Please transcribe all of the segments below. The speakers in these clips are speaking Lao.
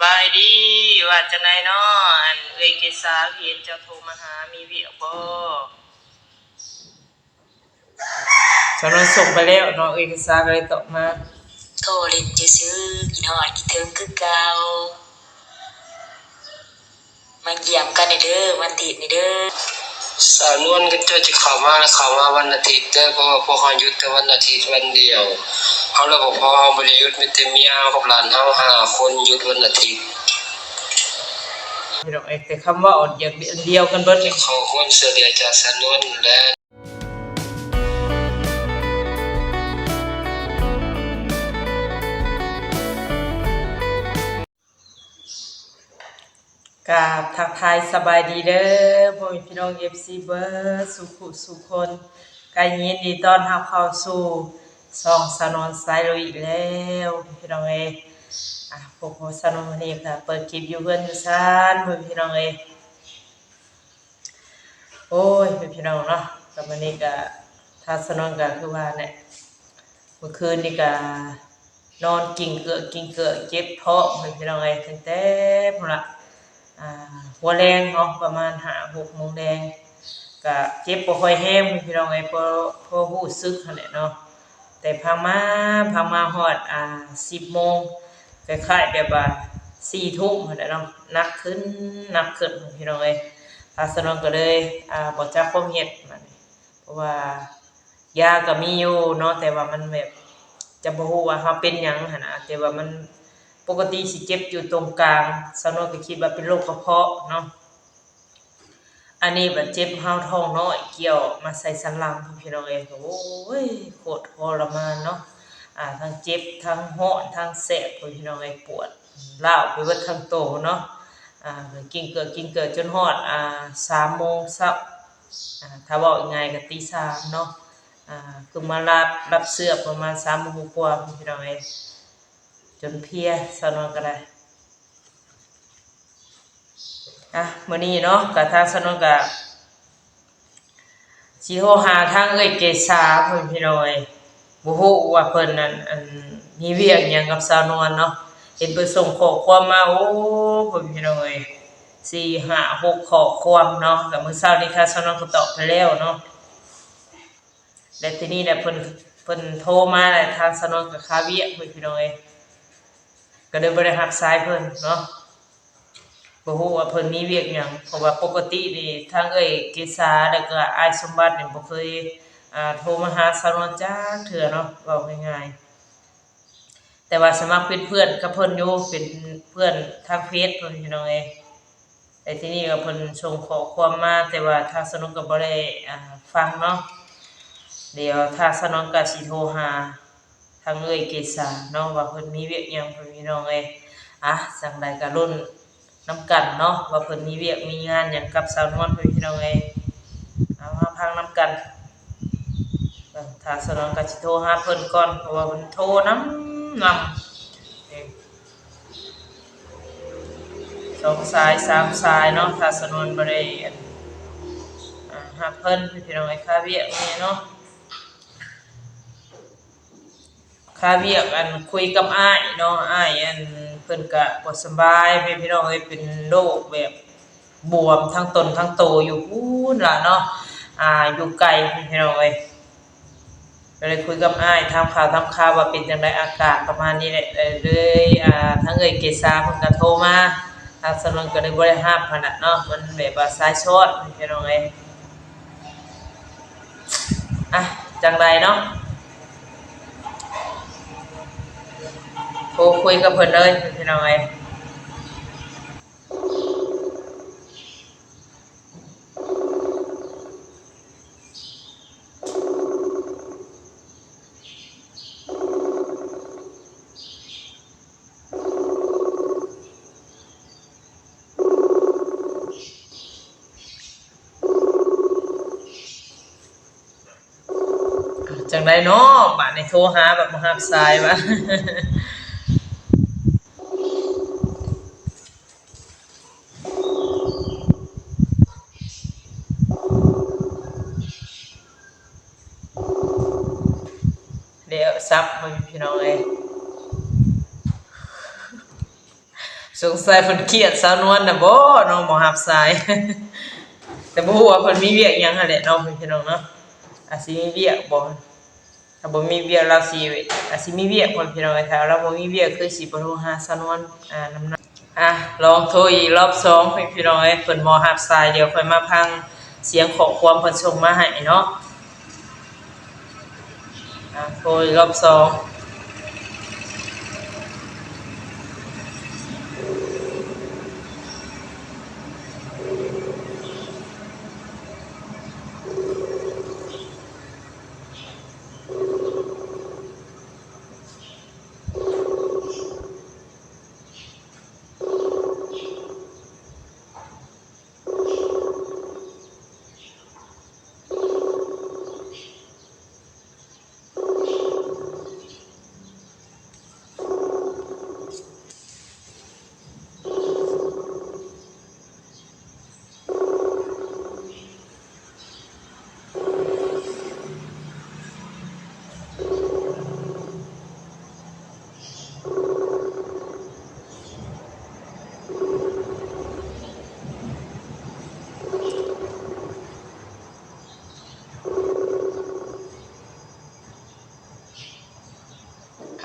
ບາຍດີ ວ່າຈັ່ງໃດເນາະ ອັນເອື້ອຍເກສາ ເຫັນເຈົ້າໂທມາຫາ ມີວຽກບໍ່? ສາວນວນສົ່ງໄປແລ້ວເນາະ ເອື້ອຍເກສາກໍເລີຍຕອບມາ. ໂທຫຼິ້ນຊື່ໆ ຄິດຮອດຄິດເຖິງຄືເກົ່າ. ມາຢ້ຽມກັນແດ່ເດີ ວັນອາທິດນີ້ເດີ. ສາວນວນ ຄັນເຈົ້າຈະເຂົ້າມາ ເຂົ້າມາວັນອາທິດເດີ ເພາະວ່າພວກເຮົາຢຸດແຕ່ວັນອາທິດວັນດຽວ. ເຮົາລະບໍ່ພໍ ເຮົາບໍ່ໄດ້ຢຸດ ມີແຕ່ເມຍເຮົາກັບຫຼານເຮົາຫ້າຄົນຢຸດວັນອາທິດ. ພີ່ນ້ອງເອີຍ ແຕ່ຄຳເວົ້າຢາກດຽວກັນເບິດນີ້ ຂໍຄວາມຊ່ວຍເຫຼືອຈາກສາວນວນແຫຼະ. ກາບທັກທາຍສະບາຍດີເດີ ພໍ່ແມ່ພີ່ນ້ອງ ເອັຟຊີ ເບິດສູ່ຜູ້ສູ່ຄົນ ກະຍິນດີຕ້ອນຮັບເຂົ້າສູ່ຊ່ອງສາວນວນສາຍລຸຍອີກແລ້ວ ພີ່ນ້ອງເອີຍ. ອ່າ ພົບກັບສາວນວນມື້ນີ້ກະເປີດຄລິບຢູ່ເຮືອນຢູ່ຊານ ພໍ່ແມ່ພີ່ນ້ອງເອີຍ. ໂອ້ຍ ພີ່ນ້ອງເນາະ ກະມື້ນີ້ກະ ທາງສາວນວນກະຄືວ່າແຫຼະ ມື້ຄືນນີ້ກະນອນກິ້ງເກືອກກິ້ງເກືອກ ເຈັບທ້ອງ ພີ່ນ້ອງເອີຍ ຕັ້ງແຕ່ພຸ້ນລະ ອ່າ ຫົວແລງເນາະ ປະມານຫ້າຫົກໂມງແລງ ກະເຈັບບໍ່ຄ່ອຍແຮງ ພີ່ນ້ອງເອີຍ ພໍ ພໍຮູ້ສຶກຫັ້ນແຫຼະເນາະ. ແຕ່ພັງມາ ພັງມາຮອດ ອ່າ ສິບໂມງ ຄ້າຍໆ ແບບວ່າສີ່ທຸ່ມຫັ້ນແຫຼະເນາະ ໜັກຂຶ້ນ ໜັກຂຶ້ນ ພີ່ນ້ອງເອີຍ. ທາງສາວນວນກໍເລີຍ ອ່າ ບໍ່ຈັກຄວາມເຮັດບາດນີ້ ເພາະວ່າຢາກໍມີຢູ່ເນາະ ແຕ່ວ່າມັນແບບ ຈະບໍ່ຮູ້ວ່າເຮົາເປັນຫຍັງຫັ້ນນະ ແຕ່ວ່າມັນປົກກະຕິຊິເຈັບຢູ່ຕົງກາງ ສາວນວນກໍຄິດວ່າເປັນໂລກກະເພາະເນາະ. ອັນນີ້ບັດເຈັບຮ້າວທ້ອງນ້ອຍ ກ່ຽວມາໃສ່ສັນຫຼັງ ພີ່ນ້ອງເອີຍ ໂອ້ຍ ໂຄດທໍລະມານເນາະ ອ່າ ທັງເຈັບ ທັງຮ້ອນ ທັງແສບ ພີ່ນ້ອງເອີຍ ປວດລ້າວໄປເບິດທັງໂຕເນາະ ອ່າ ກິ້ງເກືອກກິ້ງເກືອກຈົນຮອດ ອ່າ ສາມໂມງເຊົ້າ ອ່າ ຖ້າເວົ້າງ່າຍໆກໍຕີສາມເນາະ ອ່າ ຄືມາລັບ ລັບເຊືອກປະມານສາມໂມງກວ່າ ພີ່ນ້ອງເອີຍ ຈົນເພຍ ສາວນວນກໍໄດ້. ອ່ະ ມື້ນີ້ເນາະ ກະທາງສາວນວນກະຊິໂທຫາທາງເອື້ອຍເກສາ ເພິ່ນ ພີ່ນ້ອງເອີຍ ບໍ່ຮູ້ວ່າເພິ່ນນັ້ນ ອັນ ມີວຽກຫຍັງກັບສາວນວນເນາະ ເຫັນເພິ່ນສົ່ງຂໍ້ຄວາມມາ ໂອ້ ເພິ່ນ ພີ່ນ້ອງເອີຍ ສີ່ຫ້າຫົກຂໍ້ຄວາມເນາະ ກະມື້ເຊົ້ານີ້ທາງສາວນວນກໍຕອບໄປແລ້ວເນາະ. ແລະ ທີນີ້ແຫຼະ ເພິ່ນ ເພິ່ນໂທມາ ແລະ ທາງສາວນວນກໍຄາວຽກ ເພິ່ນ ພີ່ນ້ອງເອີຍ ກໍເລີຍບໍ່ໄດ້ຮັບສາຍເພິ່ນເນາະ ບໍ່ຮູ້ວ່າເພິ່ນມີວຽກຫຍັງ ເພາະວ່າປົກກະຕິນີ້ ທາງເອື້ອຍເກສາ ແລະ ກໍອ້າຍສົມບັດນີ້ ບໍ່ເຄີຍ ອ່າ ໂທມາຫາສາວນວນຈັກເທື່ອເນາະ ເວົ້າງ່າຍໆ. ແຕ່ວ່າສະໝັກເປັນເພື່ອນກັບເພິ່ນຢູ່ ເປັນເພື່ອນທາງເຟສເພິ່ນ ພີ່ນ້ອງເອີຍ ແລະ ທີນີ້ກໍເພິ່ນສົ່ງຂໍ້ຄວາມມາ ແຕ່ວ່າທາງສາວນວນກໍບໍ່ໄດ້ ອ່າ ຟັງເນາະ ດຽວທາງສາວນວນກໍຊິໂທຫາທາງເອື້ອຍເກສາເນາະ ວ່າເພິ່ນມີວຽກຫຍັງ ພີ່ນ້ອງເອີຍ. ອ່ະ ຈັ່ງໃດກໍລຸ້ນ ນຳກັນເນາະ ວ່າເພິ່ນມີວຽກມີງານຫຍັງກັບສາວນວນ ພີ່ນ້ອງເອີຍ ເອົາມາຟັງນຳກັນ. ເບິ່ງ ທາງສາວນວນກໍຊິໂທຫາເພິ່ນກ່ອນ ເພາະວ່າເພິ່ນໂທນຳ ນຳ ສອງສາຍ ສາມສາຍເນາະ ທາງສາວນວນບໍ່ໄດ້ ອັນ ອ່າ ຮັບເພິ່ນ ພີ່ນ້ອງເອີຍ ຄາວຽກນີ້ເນາະ. ຄາວຽກ ອັນ ຄຸຍກັບອ້າຍເນາະ ອ້າຍ ອັນ ເພິ່ນກະບໍ່ສະບາຍ ພີ່ນ້ອງເອີຍ ເປັນໂລກແບບບວມທັງຕົນທັງໂຕຢູ່ພຸ້ນລະເນາະ ອ່າ ຢູ່ໄກ ພີ່ນ້ອງເອີຍ ກໍເລີຍຄຸຍກັບອ້າຍ ຖາມຂ່າວຖາມຄາວວ່າເປັນຈັ່ງໃດ ອາການປະມານນີ້ແຫຼະ ເລີຍ ອ່າ ທາງເອື້ອຍເກສາເພິ່ນກໍໂທມາ ທາງສາວນວນກໍເລີຍບໍ່ໄດ້ຮັບຫັ້ນນະເນາະ ມັນແບບວ່າສາຍຊອດ ພີ່ນ້ອງເອີຍ. ອ່ະ ຈັ່ງໃດເນາະ ໂທຄຸຍກັບເພິ່ນເລີຍ ພີ່ນ້ອງເອີຍ. ຈັ່ງໃດເນາະ ບາດນີ້ໂທຫາແບບບໍ່ຮັບສາຍຫວາ. ແລ້ວສັບ ພໍ່ແມ່ພີ່ນ້ອງເອີຍ. ສົງໄສເພິ່ນຄຽດສາວນວນນະບໍເນາະ ບໍ່ຮັບສາຍ. ແຕ່ບໍ່ຮູ້ວ່າເພິ່ນມີວຽກຫຍັງຫັ້ນແຫຼະເນາະ ພີ່ນ້ອງເນາະ. ອາດຊິມີວຽກບໍ? ຖ້າບໍ່ມີວຽກລາວຊິ ອາດຊິມີວຽກ ພໍ່ແມ່ພີ່ນ້ອງເອີຍ. ຖ້າລາວບໍ່ມີວຽກຄືຊິບໍ່ໂທຫາສາວນວນ ອາ ນຳ. ອ່ະ ລອງໂທອີກລອບສອງ ພີ່ນ້ອງເອີຍ ເພິ່ນບໍ່ຮັບສາຍ. ດຽວຂ້ອຍມາຟັງສຽງຂໍ້ຄວາມເພິ່ນສົ່ງມາໃຫ້ເນາະ. ອ່ະ ໂທອີກລອບສອງ.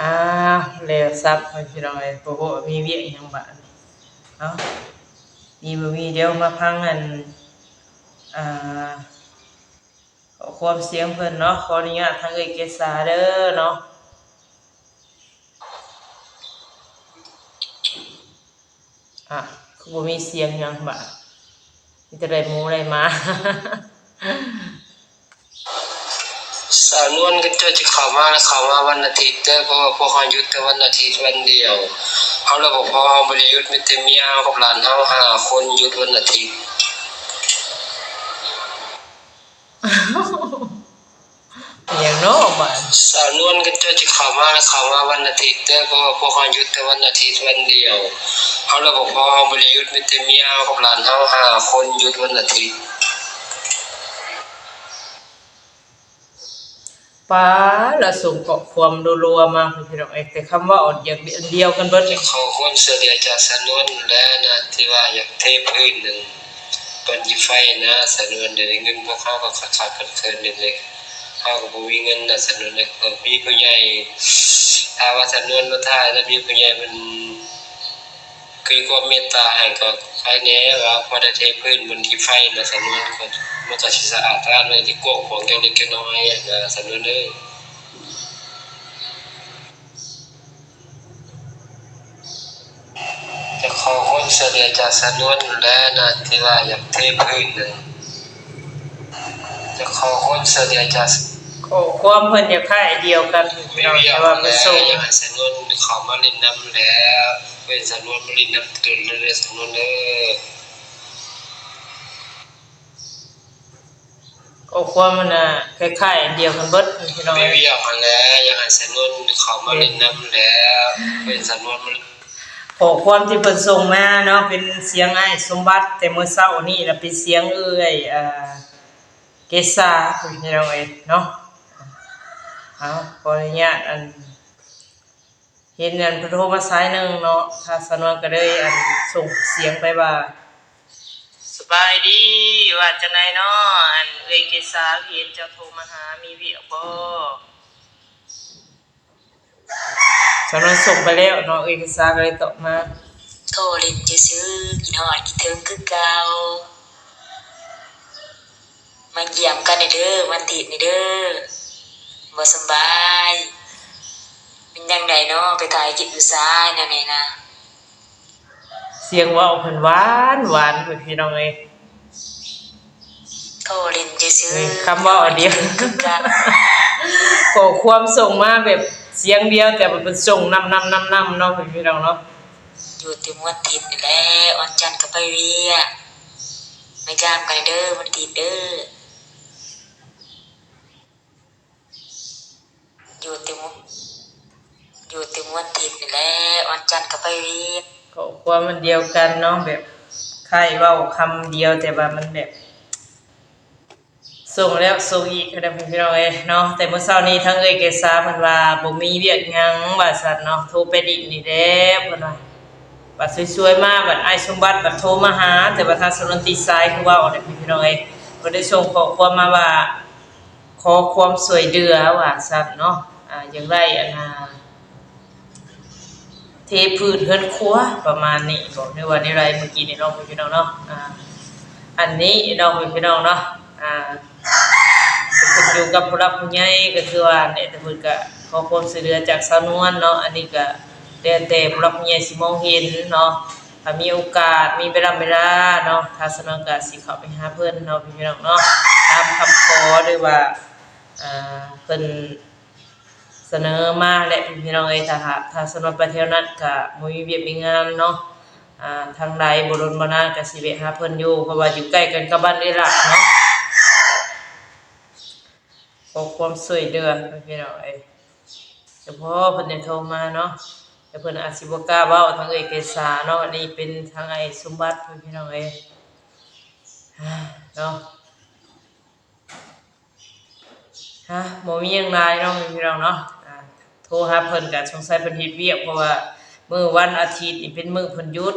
ອ້າວ ແລ້ວສັບ ພີ່ນ້ອງເອີຍ. ໂອ້ໂຫ ມີວຽກອີຫຍັງບາດນີ້? ເອົ້າ ມີບໍ່ມີ? ດຽວມາຟັງອັນ ອ່າ ຂໍ້ຄວາມສຽງເພິ່ນເນາະ. ຂໍອະນຸຍາດທາງເອື້ອຍເກສາເດີເນາະ. ອ່ະ ຄືບໍ່ມີສຽງຫຍັງບາດ ມີແຕ່ໄດ້ໝູໄດ້ໝາ. ສາວນວນ ຄັນເຈົ້າຈະເຂົ້າມາ ເຂົ້າມາວັນອາທິດເດີ ເພາະວ່າພວກເຮົາຢຸດແຕ່ວັນອາທິດວັນດຽວ. ເຮົາລະບໍ່ພໍ ເຮົາບໍ່ໄດ້ຢຸດ ມີແຕ່ເມຍເຮົາກັບຫຼານເຮົາຫ້າຄົນຢຸດວັນອາທິດ. ອີຫຍັງເນາະບາດ? ສາວນວນ ຄັນເຈົ້າຈະເຂົ້າມາ ເຂົ້າມາວັນອາທິດເດີ ເພາະວ່າພວກເຮົາຢຸດແຕ່ວັນອາທິດວັນດຽວ. ເຮົາລະບໍ່ພໍ ເຮົາບໍ່ໄດ້ຢຸດ ມີແຕ່ເມຍເຮົາກັບຫຼານເຮົາຫ້າຄົນຢຸດວັນອາທິດ. ປ້າ ລະສົ່ງຂໍ້ຄວາມລົວໆມາ ພີ່ນ້ອງເອີຍ ແຕ່ຄຳເວົ້າດຽວກັນເບິດ. ຂໍຄວາມຊ່ວຍເຫຼືອຈາກສາວນວນແຫຼະນະ ທີ່ວ່າຢາກເທພື້ນນັ້ນ ບ່ອນຂີ້ໄຟນະ ສາວນວນ. ດຽວນີ້ເງິນພວກເຮົາກໍຂາດໆເຂີນໆ ເດ ເຮົາກໍບໍ່ມີເງິນນະ ສາວນວນເອີຍ. ມີຜູ້ໃຫຍ່ ຖ້າວ່າສາວນວນບໍ່ຖ່າຍແລ້ວ ມີຜູ້ໃຫຍ່ເພິ່ນ ຄືຄວາມເມດຕາໃຫ້ກໍໃຄແດ່ວ່າ ພໍໄດ້ເທພື້ນບ່ອນຂີ້ໄຟນະ ສາວນວນ. ມັນກໍຊິສະອາດສະອ້ານ ມັນຊິກວ້າງຂວາງຈັກເລັກຈັກນ້ອຍນະ ສາວນວນເອີຍ. ຈະຂໍຄວາມຊ່ວຍເຫຼືອຈາກສາວນວນແຫຼະນະ ທີ່ວ່າຢາກເທພື້ນນັ້ນ. ຈະຂໍຄວາມຊ່ວຍເຫຼືອຈາກ ຂໍ້ຄວາມເພິ່ນຈະຄ້າຍດຽວກັນ ພີ່ນ້ອງ ແຕ່ວ່າເພິ່ນສົ່ງ ຢາກໃຫ້ສາວນວນເຂົ້າມາຫຼິ້ນນຳແຫຼະ ເພິ່ນ ສາວນວນມາຫຼິ້ນນຳຕົນເລີຍ ສາວນວນເອີຍ. ຂໍ້ຄວາມມັນນະຄ້າຍໆອັນດຽວກັນເບິດ ພີ່ນ້ອງເອີຍ. ມີວຽກຫັ້ນແຫຼະ ຢາກໃຫ້ສາວນວນເຂົ້າມາຫຼິ້ນນຳແຫຼະ ເພິ່ນ ສາວນວນມາ. ຂໍ້ຄວາມທີ່ເພິ່ນສົ່ງມາເນາະ ເປັນສຽງອ້າຍສົມບັດ ແຕ່ມື້ເຊົ້ານີ້ລະເປັນສຽງເອື້ອຍ ອ່າ ເກສາ ພີ່ນ້ອງເອີຍເນາະ. ເອົາ ຂໍອະນຸຍາດ ອັນ ເຫັນອັນເພິ່ນໂທມາສາຍໜຶ່ງເນາະ ທາງສາວນວນກໍເລີຍອັນສົ່ງສຽງໄປວ່າ ສະບາຍດີ ວ່າຈັ່ງໃດເນາະ ອັນເອື້ອຍເກສາ ເຫັນເຈົ້າໂທມາຫາ ມີວຽກບໍ່? ສາວນວນສົ່ງໄປແລ້ວເນາະ ເອື້ອຍເກສາກໍເລີຍຕອບມາ ໂທຫຼິ້ນຊື່ໆ ຄິດຮອດຄິດເຖິງຄືເກົ່າ. ມາຢ້ຽມກັນແດ່ເດີ ວັນອາທິດນີ້ເດີ ບໍ່ສະບາຍ ເປັນຈັ່ງໃດເນາະ ໄປຖ່າຍຄລິບຢູ່ໃສແນວນີ້ນະ. ສຽງເວົ້າເພິ່ນຫວານໆ ພີ່ນ້ອງເອີຍ ໂທຫຼິ້ນຊື່ໆ ຄຳເວົ້າອັນດຽວ ຂໍ້ຄວາມສົ່ງມາແບບສຽງດຽວ ແຕ່ວ່າເພິ່ນສົ່ງນຳໆໆເນາະ ພີ່ນ້ອງເນາະ. ຢູ່ແຕ່ວັນອາທິດນີ້ແຫຼະ ວັນຈັນກໍໄປວຽກ ມາຢ້າມກັນເດີ ວັນອາທິດເດີ ຢູ່ແຕ່ ຢູ່ແຕ່ວັນອາທິດນີ້ແຫຼະ ວັນຈັນກໍໄປວຽກ. ຂໍ້ຄວາມມັນດຽວກັນເນາະ ແບບຄ້າຍເວົ້າຄຳດຽວ ແຕ່ວ່າມັນແບບ ສົ່ງແລ້ວສົ່ງອີກ ພີ່ນ້ອງເອີຍເນາະ. ແຕ່ມື້ເຊົ້ານີ້ທາງເອື້ອຍເກສາເພິ່ນວ່າບໍ່ມີວຽກຫຍັງວ່າຊັ້ນເນາະ ໂທໄປດິນນີ້ແຫຼະເພິ່ນວ່າ ໄປ ບັດສວຍໆມາ ບັດອ້າຍສົມບັດບັດໂທມາຫາ ແຕ່ວ່າທາງສະໜວນຕິດສາຍ ຄືເວົ້າແຫຼະພີ່ນ້ອງເອີຍ. ເພິ່ນໄດ້ສົ່ງຂໍ້ຄວາມມາວ່າ ຂໍຄວາມຊ່ວຍເຫຼືອວ່າຊັ້ນເນາະ ອາ ຢາກໄດ້ອັນນ່າ ເທພື້ນເຮືອນຄົວປະມານນີ້ບໍ ຫຼືວ່າແນວໃດເມື່ອກີ້ນີ້ເນາະ ພີ່ນ້ອງເນາະ. ອາ ອັນນີ້ເນາະ ພີ່ນ້ອງເນາະ ອາ ຂຶ້ນຢູ່ກັບຜູ້ຫຼັກຜູ້ໃຫຍ່ ກໍຄືວ່າແຫຼະ ແຕ່ເພິ່ນກໍຂໍຄວາມຊ່ວຍເຫຼືອຈາກສາວນວນເນາະ. ອັນນີ້ກໍແລ້ວແຕ່ຜູ້ຫຼັກຜູ້ໃຫຍ່ຊິມອງເຫັນເນາະ. ຖ້າມີໂອກາດ ມີເວລາ ເວລາເນາະ ທາງສາວນວນກໍຊິເຂົ້າໄປຫາເພິ່ນເນາະ ພີ່ນ້ອງເນາະ ຕາມຄຳຂໍ ຫຼືວ່າ ອາ ເພິ່ນ ສະເໜີມາແຫຼະພີ່ນ້ອງເອີຍ. ຖ້າຫາກທາງສາວນວນໄປແຖວນັ້ນກະບໍ່ມີວຽກມີງານເນາະ ອາ ທາງໃດບໍ່ດົນບໍ່ນານກະຊິແວະຫາເພິ່ນຢູ່ ເພາະວ່າຢູ່ໃກ້ກັນກັບບ້ານເອື້ອຍຫຼ້າເນາະ. ຂໍຄວາມຊ່ວຍເຫຼືອພີ່ນ້ອງເອີຍ ສະເພາະເພິ່ນໄດ້ໂທມາເນາະ ແຕ່ເພິ່ນອາດຊິບໍ່ກ້າເວົ້າ ທາງເອື້ອຍເກສາເນາະ ອັນນີ້ເປັນທາງອ້າຍສົມບັດ ພີ່ນ້ອງເອີຍ ເນາະ. ຮະ ບໍ່ມີຫຍັງຫຼາຍເນາະ ພີ່ນ້ອງເນາະ ອາ ໂທຫາເພິ່ນກະສົງໄສເພິ່ນເຮັດວຽກ ເພາະວ່າມື້ວັນອາທິດນີ້ເປັນມື້ເພິ່ນຢຸດ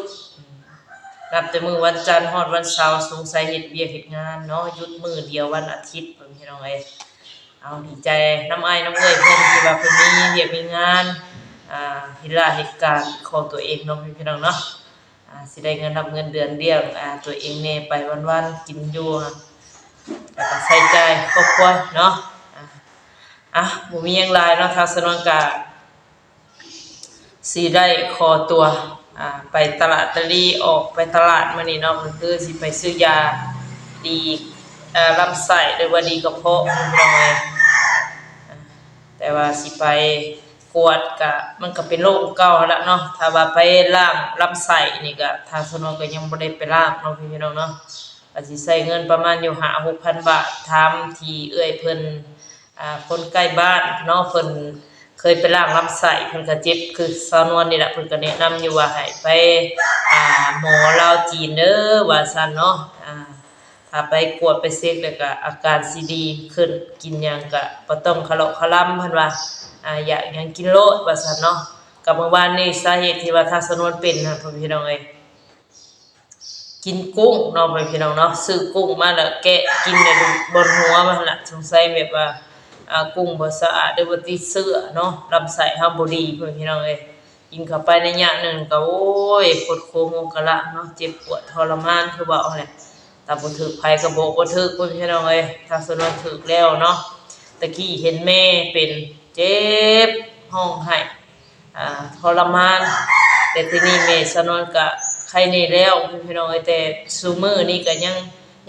ນັບແຕ່ມື້ວັນຈັນຮອດວັນເສົາ ສົງໄສເຮັດວຽກເຮັດງານເນາະ ຢຸດມື້ດຽວວັນອາທິດ ພີ່ນ້ອງເອີຍ. ເອົາ ດີໃຈນຳອ້າຍນຳເອື້ອຍເພິ່ນ ທີ່ວ່າເພິ່ນມີວຽກມີງານ ອາ ເຮັດລາເຮັດການຂອງຕົວເອງເນາະ ພີ່ນ້ອງເນາະ. ອາ ຊິໄດ້ເງິນຮັບເງິນເດືອນລ້ຽງ ອາ ຕົວເອງແດ່ໄປວັນໆ ກິນຢູ່ ແລ້ວກໍໃຊ້ຈ່າຍຄອບຄົວເນາະ. ອາ ອາ ບໍ່ມີຫຍັງຫຼາຍເນາະ ທາງສາວນວນກະຊິໄດ້ຂໍຕົວ ອາ ໄປຕະຫຼາດຕະລີ ອອກໄປຕະຫຼາດມື້ນີ້ເນາະ ກໍຄືຊິໄປຊື້ຢາດີ ເອີ ລຳໄສ້ ຫຼືວ່າດີກະເພາະ ພີ່ນ້ອງເອີຍ. ແຕ່ວ່າຊິໄປກວດກະ ມັນກະເປັນໂລກເກົ່າຫັ້ນລະເນາະ ຖ້າວ່າໄປລ້າງລຳໄສ້ນີ້ກະ ທາງສາວນວນກະຍັງບໍ່ໄດ້ໄປລ້າງເນາະ ພີ່ນ້ອງເນາະ. ກະຊິໃຊ້ເງິນປະມານຢູ່ຫ້າຫົກພັນບາດ ຖາມທີ່ເອື້ອຍເພິ່ນ ອາ ຄົນໃກ້ບ້ານເນາະ ເພິ່ນເຄີຍໄປລ້າງລຳໄສ້ ເພິ່ນກະເຈັບຄືສາວນວນນີ້ລະ ເພິ່ນກະແນະນຳຢູ່ວ່າໃຫ້ໄປ ອາ ໝໍລາວຈີນເດີວ່າຊັ້ນເນາະ. ອາ ຖ້າໄປກວດໄປເຊັກແລ້ວກະອາການຊິດີຂຶ້ນ ກິນຫຍັງກະບໍ່ຕ້ອງຄະເລາະຄະລຳ ເພິ່ນວ່າ ອາ ຢາກຫຍັງກິນໂລດວ່າຊັ້ນເນາະ. ກະມື້ວານນີ້ສາເຫດທີ່ວ່າທາງສາວນວນເປັນຫັ້ນ ພໍ່ແມ່ພີ່ນ້ອງເອີຍ ກິນກຸ້ງເນາະ ພໍ່ແມ່ພີ່ນ້ອງເນາະ ຊື້ກຸ້ງມາແລ້ວແກະກິນແລ້ວດູດບ່ອນຫົວມັນຫັ້ນລະ ສົງໄສແບບວ່າ ອາ ກຸ້ງບໍ່ສະອາດ ຫຼືວ່າຕິດເຊື້ອເນາະ ລຳໄສ້ເຮົາບໍ່ດີ ພໍ່ແມ່ພີ່ນ້ອງເອີຍ. ກິນເຂົ້າໄປໄລຍະໜຶ່ງກໍ ໂອ້ຍ ຄົດໂຄງໂງກະລະເນາະ ເຈັບປວດທໍລະມານ ຄືເວົ້າຫັ້ນແຫຼະ. ຖ້າບໍ່ຖືກໃຜກໍບອກບໍ່ຖືກ ພີ່ນ້ອງເອີຍ ທາງສາວນວນຖືກແລ້ວເນາະ. ແຕ່ກີ້ເຫັນແມ່ເປັນ ເຈັບ ຮ້ອງໄຫ້ ອາ ທໍລະມານ ແຕ່ທີນີ້ແມ່ສາວນວນກະໄຄແນ່ແລ້ວ ພີ່ນ້ອງເອີຍ. ແຕ່ຊຸມື້ນີ້ກະຍັງ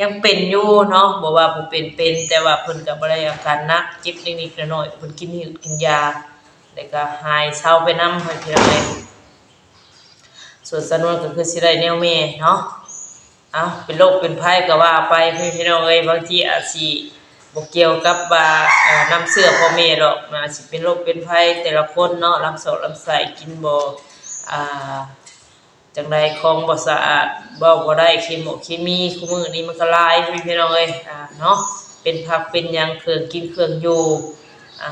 ຍັງເປັນຢູ່ເນາະ ບໍ່ວ່າຜູ້ເປັນເປັນ ແຕ່ວ່າເພິ່ນກະບໍ່ໄດ້ອາການໜັກ ເຈັບນິດໆໜ້ອຍໆ ເພິ່ນກິນຮີດກິນຢາ ແລ້ວກະຫາຍເຊົາໄປນຳ ພີ່ນ້ອງເອີຍ. ສ່ວນສາວນວນກໍຄືຊິໄດ້ແນວແມ່ເນາະ ເອົ້າ ເປັນໂລກເປັນໄພກໍວ່າໄປ ພີ່ນ້ອງເອີຍ. ບາງທີອາດຊິບໍ່ກ່ຽວກັບວ່າ ເອີ ນຳເຊື້ອພໍ່ແມ່ດອກ ມັນອາດຊິເປັນໂລກເປັນໄພແຕ່ລະຄົນເນາະ ລຳຊອກລຳໄສ້ ກິນບໍ່ ອາ ຈັ່ງໃດ ຂອງບໍ່ສະອາດ ເວົ້າບໍ່ໄດ້ ເຄໂມເຄມີ ຄູ່ມື້ນີ້ມັນກໍຫຼາຍ ພີ່ນ້ອງເອີຍ ອາ ເນາະ ເປັນຜັກເປັນຫຍັງ ເຄື່ອງກິນເຄື່ອງຢູ່ ອາ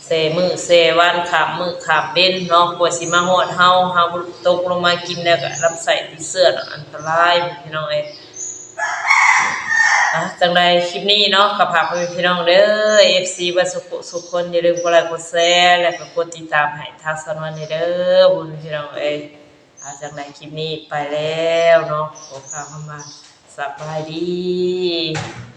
ແຊ່ມື້ແຊ່ວັນ ຂ້າມມື້ຂ້າມເວັນເນາະ ກວ່າຊິມາຮອດເຮົາ ເຮົາຕົກລົງມາກິນແລ້ວກໍລຳໄສ້ຕິດເຊື້ອເນາະ ອັນຕະລາຍ ພີ່ນ້ອງເອີຍ. ອາ ຈັ່ງໃດຄລິບນີ້ເນາະ ກໍຝາກພໍ່ແມ່ພີ່ນ້ອງເດີ ເອັຟຊີ ເບິດສຸຂູສຸຄົນ ຢ່າລືມກົດໄລກົດແຊ ແລະກໍກົດຕິດຕາມໃຫ້ທາງສາວນວນແດ່ເດີ ພີ່ນ້ອງເອີຍ. ອາ ຈັ່ງໃດຄລິບນີ້ໄປແລ້ວເນາະ ຂໍກ່າວຄຳວ່າສະບາຍດີ.